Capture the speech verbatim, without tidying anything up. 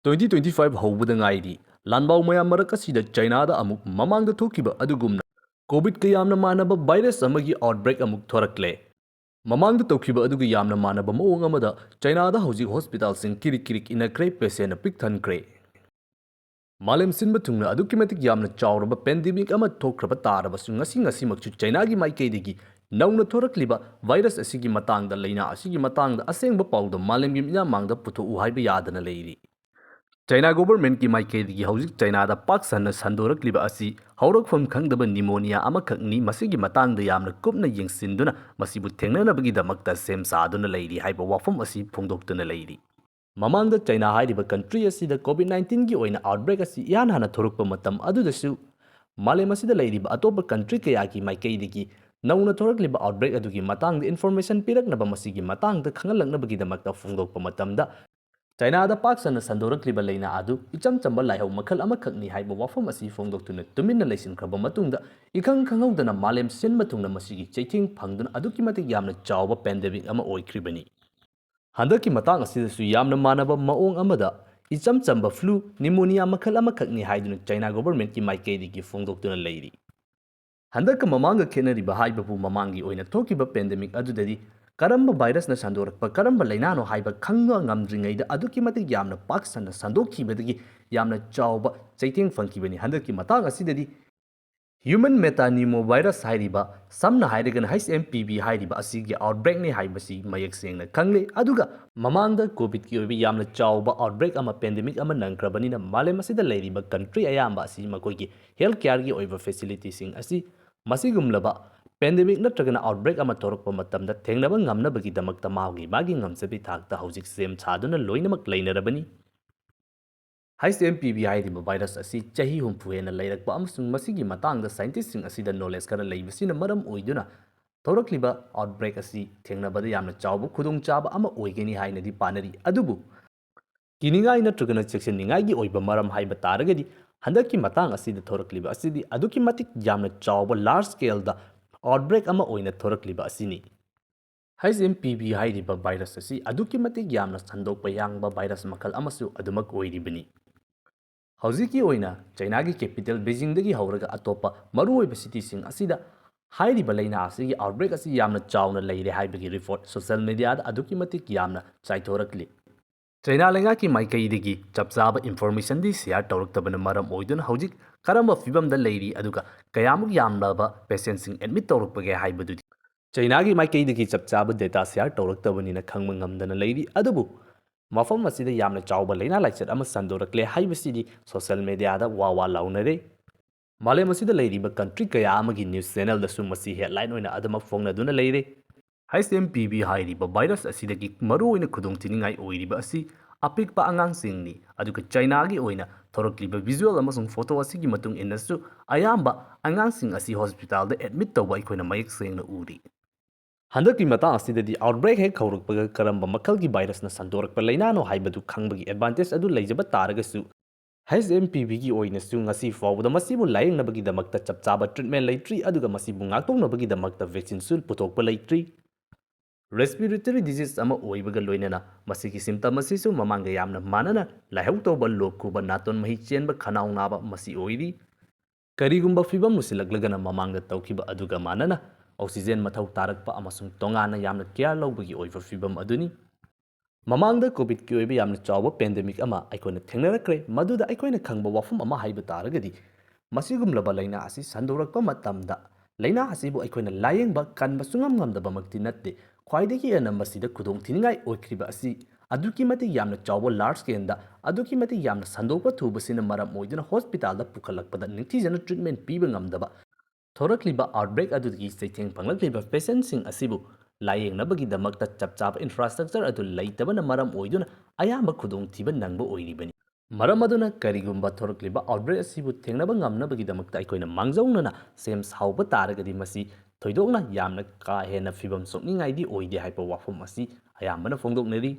Twenty twenty five ꯍꯧꯕꯗ ꯉꯥꯏꯔꯤ꯫ ꯂꯥꯟꯕꯥꯎ ꯃꯌꯥꯝ ꯃꯔꯛ ꯑꯁꯤꯗ ꯆꯥꯏꯅꯥꯗ ꯑꯃꯨꯛ ꯃꯃꯥꯡꯗ ꯊꯣꯛꯈꯤꯕ ꯑꯗꯨꯒꯨꯝꯅ COVID ꯀ ꯌꯥꯝꯅ ꯃꯥꯟꯅꯕ virus ꯑꯃꯒꯤ outbreak ꯑꯃꯨꯛ ꯊꯣꯔꯛꯂꯦ꯫ ꯃꯃꯥꯡꯗ ꯇꯧꯈꯤꯕ ꯑꯗꯨꯒ ꯌꯥꯝꯅ ꯃꯥꯟꯅꯕ ꯃꯑꯣꯡ ꯑꯃꯗ ꯆꯥꯏꯅꯥꯗ ꯍꯧꯖꯤꯛ hospital ꯁꯤꯡ ꯀꯤꯔꯤꯛ ꯀꯤꯔꯤꯛ ꯏꯅꯈ꯭ꯔꯦ, patient ꯅ ꯄꯤꯛ ꯊꯟꯈ꯭ꯔꯦ꯫ ꯃꯥꯂꯦꯝ ꯁꯤꯟꯕ ꯊꯨꯡꯅ ꯑꯗꯨꯛꯀꯤ ꯃꯇꯤꯛ ꯌꯥꯝꯅ ꯆꯥꯎꯔꯕ pandemic ꯑꯃ ꯊꯣꯛꯈ꯭ꯔꯕ ꯇꯥꯔꯕꯁꯨ, ꯉꯁꯤ ꯉꯁꯤꯃꯛꯁꯨ ꯆꯥꯏꯅꯥꯒꯤ ꯃꯥꯏꯀꯩꯗꯒꯤ ꯅꯧꯅ ꯊꯣꯔꯛꯂꯤꯕ virus ꯑꯁꯤꯒꯤ ꯃꯇꯥꯡꯗ, ꯂꯥꯏꯅꯥ ꯑꯁꯤꯒꯤ ꯃꯇꯥꯡꯗ ꯑꯁꯦꯡꯕ ꯄꯥꯎꯗ ꯃꯥꯂꯦꯝꯒꯤ ꯃꯤꯌꯥꯝ ꯃꯥꯡꯗ ꯄꯨꯊꯣꯛꯎ ꯍꯥꯏꯕ ꯌꯥꯗꯅ ꯂꯩꯔꯤ꯫ ꯆꯥꯏꯅꯥ government ꯀꯤ ꯃꯥꯏꯀꯩꯗꯒꯤ ꯍꯧꯖꯤꯛ ꯆꯥꯏꯅꯥꯗ ꯄꯥꯛ ꯁꯟꯅ ꯁꯟꯗꯣꯔꯛꯂꯤꯕ ꯑꯁꯤ ꯍꯧꯔꯛꯐꯝ ꯈꯪꯗꯕ pneumonia ꯑꯃꯈꯛꯅꯤ꯫ ꯃꯁꯤꯒꯤ ꯃꯇꯥꯡꯗ ꯌꯥꯝꯅ ꯀꯨꯞꯅ ꯌꯦꯡꯁꯤꯟꯗꯨꯅ ꯃꯁꯤꯕꯨ ꯊꯦꯡꯅꯅꯕꯒꯤꯗꯃꯛꯇ ꯁꯦꯝ ꯁꯥꯗꯨꯅ ꯂꯩꯔꯤ ꯍꯥꯏꯕ ꯋꯥꯐꯝ ꯑꯁꯤ ꯐꯣꯡꯗꯣꯛꯇꯨꯅ ꯂꯩꯔꯤ꯫ ꯃꯃꯥꯡꯗ ꯆꯥꯏꯅꯥ ꯍꯥꯏꯔꯤꯕ country ꯑꯁꯤꯗ COVID nineteen ꯒꯤ ꯑꯣꯏꯅ outbreak ꯑꯁꯤ ꯏꯍꯥꯟ ꯍꯥꯟꯅ ꯊꯣꯔꯛꯄ ꯃꯇꯝ ꯑꯗꯨꯗꯁꯨ ꯃꯥꯂꯦꯝ ꯑꯁꯤꯗ ꯂꯩꯔꯤꯕ ꯑꯇꯣꯞꯄ country ꯀꯌꯥꯒꯤ ꯃꯥꯏꯀꯩꯗꯒꯤ ꯅꯧꯅ ꯊꯣꯔꯛꯂꯤꯕ outbreak ꯑꯗꯨꯒꯤ ꯃꯇꯥꯡꯗ information ꯄꯤꯔꯛꯅꯕ, ꯃꯁꯤꯒꯤ ꯃꯇꯥꯡꯗ ꯈꯪꯍꯜꯂꯛꯅꯕꯒꯤꯗꯃꯛꯇ ꯐꯣꯡꯗꯣꯛꯄ ꯃꯇꯝꯗ, ꯆꯥꯏꯅꯥꯗ ꯄꯥꯛ ꯁꯟꯅ ꯁꯟꯗꯣꯔꯛꯂꯤꯕ ꯂꯥꯏꯅꯥ ꯑꯗꯨ ꯏꯆꯝ ꯆꯝꯕ ꯂꯥꯏꯍꯧ ꯃꯈꯜ ꯑꯃꯈꯛꯅꯤ ꯍꯥꯏꯕ ꯋꯥꯐꯝ ꯑꯁꯤ ꯐꯣꯡꯗꯣꯛꯇꯨꯅ ꯇꯨꯃꯤꯟꯅ ꯂꯩꯁꯤꯟꯈ꯭ꯔꯕ ꯃꯇꯨꯡꯗ, ꯏꯈꯪ ꯈꯪꯍꯧꯗꯅ ꯃꯥꯂꯦꯝ ꯁꯤꯟꯕ ꯊꯨꯡꯅ ꯃꯁꯤꯒꯤ ꯆꯩꯊꯦꯡ ꯐꯪꯗꯨꯅ ꯑꯗꯨꯛꯀꯤ ꯃꯇꯤꯛ ꯌꯥꯝꯅ ꯆꯥꯎꯕ pandemic ꯑꯃ ꯑꯣꯏꯈ꯭ꯔꯤꯕꯅꯤ꯫ ꯍꯟꯗꯛꯀꯤ ꯃꯇꯥꯡ ꯑꯁꯤꯗꯁꯨ ꯌꯥꯝꯅ ꯃꯥꯟꯅꯕ ꯃꯑꯣꯡ ꯑꯃꯗ ꯏꯆꯝ ꯆꯝꯕ flu, pneumonia ꯃꯈꯜ ꯑꯃꯈꯛꯅꯤ ꯍꯥꯏꯗꯨꯅ ꯆꯥꯏꯅꯥ government ꯀꯤ ꯃꯥꯏꯀꯩꯗꯒꯤ ꯐꯣꯡꯗꯣꯛꯇꯨꯅ ꯂꯩꯔꯤ꯫ ꯍꯟꯗꯛꯀ ꯃꯃꯥꯡꯒ ꯈꯦꯠꯅꯔꯤꯕ ꯍꯥꯏꯕꯕꯨ, ꯃꯃꯥꯡꯒꯤ ꯑꯣꯏꯅ ꯊꯣꯛꯈꯤꯕ pandemic ꯑꯗꯨꯗꯗꯤ ꯀꯔꯝꯕ virus ꯅ ꯁꯟꯗꯣꯔꯛꯄ, ꯀꯔꯝꯕ ꯂꯥꯏꯅꯥꯅꯣ ꯍꯥꯏꯕ ꯈꯪꯕ ꯉꯝꯗ꯭ꯔꯤꯉꯩꯗ ꯑꯗꯨꯛꯀꯤ ꯃꯇꯤꯛ ꯌꯥꯝꯅ ꯄꯥꯛ ꯁꯟꯅ ꯁꯟꯗꯣꯛꯈꯤꯕꯗꯒꯤ ꯌꯥꯝꯅ ꯆꯥꯎꯕ ꯆꯩꯊꯦꯡ ꯐꯪꯈꯤꯕꯅꯤ꯫ ꯍꯟꯗꯛꯀꯤ ꯃꯇꯥꯡ ꯑꯁꯤꯗꯗꯤ human metapneumovirus ꯍꯥꯏꯔꯤꯕ, ꯁꯝꯅ ꯍꯥꯏꯔꯒꯅ H M P V ꯍꯥꯏꯔꯤꯕ ꯑꯁꯤꯒꯤ outbreak ꯅꯤ ꯍꯥꯏꯕꯁꯤ ꯃꯌꯦꯛ ꯁꯦꯡꯅ ꯈꯪꯂꯦ꯫ ꯑꯗꯨꯒ ꯃꯃꯥꯡꯗ COVID ꯀꯤ ꯑꯣꯏꯕ ꯌꯥꯝꯅ ꯆꯥꯎꯕ outbreak ꯑꯃ, pandemic ꯑꯃ ꯅꯪꯈ꯭ꯔꯕꯅꯤꯅ, ꯃꯥꯂꯦꯝ ꯑꯁꯤꯗ ꯂꯩꯔꯤꯕ country ꯑꯌꯥꯝꯕ ꯑꯁꯤ ꯃꯈꯣꯏꯒꯤ health care ꯒꯤ ꯑꯣꯏꯕ facility ꯁꯤꯡ ꯑꯁꯤ ꯃꯁꯤꯒꯨꯝꯂꯕ pandemic ꯅꯠꯇ꯭ꯔꯒꯅ outbreak ꯑꯃ ꯊꯣꯔꯛꯄ ꯃꯇꯝꯗ ꯊꯦꯡꯅꯕ ꯉꯝꯅꯕꯒꯤꯗꯃꯛꯇ ꯃꯥꯒꯤ ꯃꯥꯒꯤ ꯉꯝꯖꯕꯤ ꯊꯥꯛꯇ ꯍꯧꯖꯤꯛ ꯁꯦꯝ ꯁꯥꯗꯨꯅ ꯂꯣꯏꯅꯃꯛ ꯂꯩꯅꯔꯕꯅꯤ꯫ H M P V ꯍꯥꯏꯔꯤꯕ virus ꯑꯁꯤ ꯆꯍꯤ ꯍꯨꯝꯐꯨ ꯍꯦꯟꯅ ꯂꯩꯔꯛꯄ ꯑꯃꯁꯨꯡ ꯃꯁꯤꯒꯤ ꯃꯇꯥꯡꯗ scientist ꯁꯤꯡ ꯑꯁꯤꯗ knowledge ꯈꯔ ꯂꯩꯕꯁꯤꯅ ꯃꯔꯝ ꯑꯣꯏꯗꯨꯅ ꯊꯣꯔꯛꯂꯤꯕ outbreak ꯑꯁꯤ ꯊꯦꯡꯅꯕꯗ ꯌꯥꯝꯅ ꯆꯥꯎꯕ ꯈꯨꯗꯣꯡꯆꯥꯕ ꯑꯃ ꯑꯣꯏꯒꯅꯤ ꯍꯥꯏꯅꯗꯤ ꯄꯥꯅꯔꯤ꯫ ꯑꯗꯨꯕꯨ ꯀꯤꯅꯤꯡꯉꯥꯏ ꯅꯠꯇ꯭ꯔꯒꯅ ꯆꯦꯛꯁꯤꯟꯅꯤꯡꯉꯥꯏꯒꯤ ꯑꯣꯏꯕ ꯃꯔꯝ ꯍꯥꯏꯕ ꯇꯥꯔꯒꯗꯤ, ꯍꯟꯗꯛꯀꯤ ꯃꯇꯥꯡ ꯑꯁꯤꯗ ꯊꯣꯔꯛꯂꯤꯕ ꯑꯁꯤꯗꯤ ꯑꯗꯨꯛꯀꯤ ꯃꯇꯤꯛ ꯌꯥꯝꯅ ꯆꯥꯎꯕ, large scale ꯗ outbreak ꯑꯃ ꯑꯣꯏꯅ ꯊꯣꯔꯛꯂꯤꯕ ꯑꯁꯤꯅꯤ꯫ H M P V ꯍꯥꯏꯔꯤꯕ ꯚꯥꯏꯔꯁ ꯑꯁꯤ ꯑꯗꯨꯛꯀꯤ ꯃꯇꯤꯛ ꯌꯥꯝꯅ ꯁꯟꯗꯣꯛꯄ ꯌꯥꯡꯕ ꯚꯥꯏꯔꯁ ꯃꯈꯜ ꯑꯃꯁꯨ ꯑꯗꯨꯃꯛ ꯑꯣꯏꯔꯤꯕꯅꯤ꯫ ꯍꯧꯖꯤꯛꯀꯤ ꯑꯣꯏꯅ ꯆꯩꯅꯥꯒꯤ ꯀꯦꯄꯤꯇꯦꯜ ꯕꯦꯖꯤꯡꯗꯒꯤ ꯍꯧꯔꯒ ꯑꯇꯣꯞꯄ ꯃꯔꯨꯑꯣꯏꯕ ꯁꯤꯇꯤꯁꯤꯡ ꯑꯁꯤꯗ ꯍꯥꯏꯔꯤꯕ ꯂꯥꯏꯅꯥ ꯑꯁꯤꯒꯤ ꯑꯥꯎꯠꯕ꯭ꯔꯦꯛ ꯑꯁꯤ ꯌꯥꯝꯅ ꯆꯥꯎꯅ ꯂꯩꯔꯦ ꯍꯥꯏꯕꯒꯤ ꯔꯤꯄꯣꯔꯠ ꯁꯣꯁꯤꯌꯦꯜ ꯃꯦꯗꯤꯌꯥꯗ ꯑꯗꯨꯛꯀꯤ ꯃꯇꯤꯛ ꯌꯥꯝꯅ ꯆꯥꯏꯊꯣꯔꯛꯂꯤ꯫ ꯆꯩꯅꯥ ꯂꯩꯉꯥꯛꯀꯤ ꯃꯥꯏꯀꯩꯗꯒꯤ ꯆꯞ ꯆꯥꯕ ꯏꯟꯐꯣꯔꯃꯦꯁꯟꯗꯤ ꯁꯤꯌꯥꯔ ꯇꯧꯔꯛꯇꯕꯅ ꯃꯔꯝ ꯑꯣꯏꯗꯨꯅ ꯍꯧꯖꯤꯛ ꯀꯔꯝꯕ ꯐꯤꯕꯝꯗ ꯂꯩꯔꯤ, ꯑꯗꯨꯒ ꯀꯌꯥꯃꯨꯛ ꯌꯥꯝꯂꯕ ꯄꯦꯁꯦꯟꯁꯤꯡ ꯑꯦꯗꯃꯤꯠ ꯇꯧꯔꯛꯄꯒꯦ ꯍꯥꯏꯕꯗꯨꯗꯤ ꯆꯩꯅꯥꯒꯤ ꯃꯥꯏꯀꯩꯗꯒꯤ ꯆꯞ ꯆꯥꯕ ꯗꯦꯇꯥ ꯁꯤꯌꯥꯔ ꯇꯧꯔꯛꯇꯕꯅꯤꯅ ꯈꯪꯕ ꯉꯝꯗꯅ ꯂꯩꯔꯤ꯫ ꯑꯗꯨꯕꯨ ꯃꯐꯝ ꯑꯁꯤꯗ ꯌꯥꯝꯅ ꯆꯥꯎꯕ ꯂꯥꯏꯅꯥ ꯂꯥꯏꯆꯠ ꯑꯃ ꯁꯟꯗꯣꯔꯛꯂꯦ ꯍꯥꯏꯕꯁꯤꯗꯤ ꯁꯣꯁꯤꯌꯦꯜ ꯃꯦꯗꯤꯌꯥꯗ ꯋꯥ ꯋꯥ ꯂꯥꯎꯅꯔꯦ꯫ ꯃꯥꯂꯦꯝ ꯑꯁꯤꯗ ꯂꯩꯔꯤꯕ ꯀꯟꯇ꯭ꯔꯤ ꯀꯌꯥ ꯑꯃꯒꯤ ꯅ꯭ꯌꯨꯁ ꯆꯦꯅꯦꯜꯗꯁꯨ ꯃꯁꯤ ꯍꯦꯗꯂꯥꯏꯟ ꯑꯣꯏꯅ ꯑꯗꯨꯃꯛ ꯐꯣꯡꯅꯗꯨꯅ ꯂꯩꯔꯦ꯫ H M P V ꯍꯥꯏꯔꯤꯕ ꯚꯥꯏꯔꯁ ꯑꯁꯤꯗꯒꯤ ꯃꯔꯨꯑꯣꯏꯅ ꯈꯨꯗꯣꯡꯊꯤꯅꯤꯡꯉꯥꯏ ꯑꯣꯏꯔꯤꯕ ꯑꯁꯤ ꯑꯄꯤꯛꯄ ꯑꯉꯥꯡꯁꯤꯡꯅꯤ꯫ ꯑꯗꯨꯒ ꯆꯩꯅꯥꯒꯤ ꯑꯣꯏꯅ ꯊꯣꯔꯛꯂꯤꯕ ꯚꯤꯖꯨꯋꯦꯜ ꯑꯃꯁꯨꯡ ꯐꯣꯇꯣ ꯑꯁꯤꯒꯤ ꯃꯇꯨꯡ ꯏꯟꯅꯁꯨ ꯑꯌꯥꯝꯕ ꯑꯉꯥꯡꯁꯤꯡ ꯑꯁꯤ ꯍꯣꯁꯄꯤꯇꯥꯜꯗ ꯑꯦꯗꯃꯤꯠ ꯇꯧꯕ ꯑꯩꯈꯣꯏꯅ ꯃꯌꯦꯛ ꯁꯦꯡꯅ ꯎꯔꯤ꯫ ꯍꯟꯗꯛꯀꯤ ꯃꯇꯥꯡ ꯑꯁꯤꯗꯗꯤ ꯑꯥꯎꯠꯕ꯭ꯔꯦꯛ ꯍꯦꯛ ꯍꯧꯔꯛꯄꯒ ꯀꯔꯝꯕ ꯃꯈꯜꯒꯤ ꯚꯥꯏꯔꯁꯅ ꯁꯟꯗꯣꯔꯛꯄ ꯂꯥꯏꯅꯥꯅꯣ ꯍꯥꯏꯕꯗꯨ ꯈꯪꯕꯒꯤ ꯑꯦꯗꯚꯥꯟꯇꯦꯖ ꯑꯗꯨ ꯂꯩꯖꯕ ꯇꯥꯔꯒꯁꯨ, H M P V ꯒꯤ ꯑꯣꯏꯅꯁꯨ ꯉꯁꯤ ꯐꯥꯎꯕꯗ ꯃꯁꯤꯕꯨ ꯂꯥꯌꯦꯡꯅꯕꯒꯤꯗꯃꯛꯇ ꯆꯞ ꯆꯥꯕ ꯇ꯭ꯔꯤꯠꯃꯦꯟ ꯂꯩꯇ꯭ꯔꯤ, ꯑꯗꯨꯒ ꯃꯁꯤꯕꯨ ꯉꯥꯛꯊꯣꯛꯅꯕꯒꯤꯗꯃꯛꯇ ꯚꯦꯛꯁꯤꯟꯁꯨ ꯄꯨꯊꯣꯛꯄ ꯂꯩꯇ꯭ꯔꯤ꯫ ꯔꯦꯁꯄꯤꯔꯦꯇꯔꯤ ꯗꯤꯖꯤꯖ ꯑꯃ ꯑꯣꯏꯕꯒ ꯂꯣꯏꯅꯅ ꯃꯁꯤꯒꯤ ꯁꯤꯝꯇꯝ ꯑꯁꯤꯁꯨ ꯃꯃꯥꯡꯒ ꯌꯥꯝꯅ ꯃꯥꯟꯅꯅ ꯂꯥꯏꯍꯧ ꯇꯧꯕ, ꯂꯣꯛ ꯈꯨꯕ, ꯅꯥꯇꯣꯟ ꯃꯍꯤ ꯆꯦꯟꯕ, ꯈꯅꯥꯎ ꯅꯥꯕ ꯃꯁꯤ ꯑꯣꯏꯔꯤ꯫ ꯀꯔꯤꯒꯨꯝꯕ ꯐꯤꯕꯝ ꯂꯨꯁꯤꯜꯂꯛꯂꯒꯅ ꯃꯃꯥꯡꯗ ꯇꯧꯈꯤꯕ ꯑꯗꯨꯒ ꯃꯥꯟꯅꯅ ꯑꯣꯛꯁꯤꯖꯦꯟ ꯃꯊꯧ ꯇꯥꯔꯛꯄ ꯑꯃꯁꯨꯡ ꯇꯣꯉꯥꯟꯅ ꯌꯥꯝꯅ ꯀꯤꯌꯥꯔ ꯂꯧꯕꯒꯤ ꯑꯣꯏꯕ ꯐꯤꯕꯝ ꯑꯗꯨꯅꯤ꯫ ꯃꯃꯥꯡꯗ ꯀꯣꯚꯤꯗꯀꯤ ꯑꯣꯏꯕ ꯌꯥꯝꯅ ꯆꯥꯎꯕ ꯄꯦꯟꯗꯦꯃꯤꯛ ꯑꯃ ꯑꯩꯈꯣꯏꯅ ꯊꯦꯡꯅꯔꯛꯈ꯭ꯔꯦ, ꯃꯗꯨꯗ ꯑꯩꯈꯣꯏꯅ ꯈꯪꯕ ꯋꯥꯐꯝ ꯑꯃ ꯍꯥꯏꯕ ꯇꯥꯔꯒꯗꯤ, ꯃꯁꯤꯒꯨꯝꯂꯕ ꯂꯥꯏꯅꯥ ꯑꯁꯤ ꯁꯟꯗꯣꯔꯛꯄ ꯃꯇꯝꯗ ꯂꯥꯏꯅꯥ ꯑꯁꯤꯕꯨ ꯑꯩꯈꯣꯏꯅ ꯂꯥꯌꯦꯡꯕ ꯀꯟꯕ ꯁꯨꯡꯉꯝ ꯉꯝꯗꯕꯃꯛꯇꯤ ꯅꯠꯇꯦ꯫ ꯈ꯭ꯋꯥꯏꯗꯒꯤ ꯍꯦꯟꯅ ꯃꯁꯤꯗ ꯈꯨꯗꯣꯡꯊꯤꯅꯤꯡꯉꯥꯏ ꯑꯣꯏꯈ꯭ꯔꯤꯕ ꯑꯁꯤ ꯑꯗꯨꯛꯀꯤ ꯃꯇꯤꯛ ꯌꯥꯝꯅ ꯆꯥꯎꯕ ꯂꯥꯔꯖ ꯁ꯭ꯀꯦꯜꯗ ꯑꯗꯨꯛꯀꯤ ꯃꯇꯤꯛ ꯌꯥꯝꯅ ꯁꯟꯗꯣꯛꯄ ꯊꯨꯕꯁꯤꯅ ꯃꯔꯝ ꯑꯣꯏꯗꯨꯅ ꯍꯣꯁꯄꯤꯇꯥꯜꯗ ꯄꯨꯈꯠꯂꯛꯄꯗ ꯅꯤꯡꯊꯤꯖꯅ ꯇ꯭ꯔꯤꯠꯃꯦꯟ ꯄꯤꯕ ꯉꯝꯗꯕ, ꯊꯣꯔꯛꯂꯤꯕ ꯑꯥꯎꯠꯕ꯭ꯔꯦꯛ ꯑꯗꯨꯗꯒꯤ ꯆꯩꯊꯦꯡ ꯐꯪꯂꯛꯂꯤꯕ ꯄꯦꯁꯦꯟꯁꯤꯡ ꯑꯁꯤꯕꯨ ꯂꯥꯌꯦꯡꯅꯕꯒꯤꯗꯃꯛꯇ ꯆꯞ ꯆꯥꯕ ꯏꯟꯐ꯭ꯔꯥꯁ꯭ꯇ꯭ꯔꯛꯆꯔ ꯑꯗꯨ ꯂꯩꯇꯕꯅ ꯃꯔꯝ ꯑꯣꯏꯗꯨꯅ ꯑꯌꯥꯝꯕ ꯈꯨꯗꯣꯡꯊꯤꯕ ꯅꯪꯕ ꯑꯣꯏꯔꯤꯕꯅꯤ꯫ ꯃꯔꯝ ꯑꯗꯨꯅ ꯀꯔꯤꯒꯨꯝꯕ ꯊꯣꯔꯛꯂꯤꯕ ꯑꯥꯎꯠꯕ꯭ꯔꯦꯛ ꯑꯁꯤꯕꯨ ꯊꯦꯡꯅꯕ ꯉꯝꯅꯕꯒꯤꯗꯃꯛꯇ ꯑꯩꯈꯣꯏꯅ ꯃꯥꯡꯖꯧꯅꯅ ꯁꯦꯝ ꯁꯥꯍꯧꯕ ꯇꯥꯔꯒꯗꯤ ꯃꯁꯤ ꯊꯣꯏꯗꯣꯛꯅ ꯌꯥꯝꯅ ꯀꯥ ꯍꯦꯟꯅ ꯐꯤꯕꯝ ꯁꯣꯛꯅꯤꯡꯉꯥꯏꯗꯤ ꯑꯣꯏꯗꯦ ꯍꯥꯏꯕ ꯋꯥꯐꯝ ꯑꯁꯤ ꯑꯌꯥꯝꯕꯅ ꯐꯣꯡꯗꯣꯛꯅꯔꯤ꯫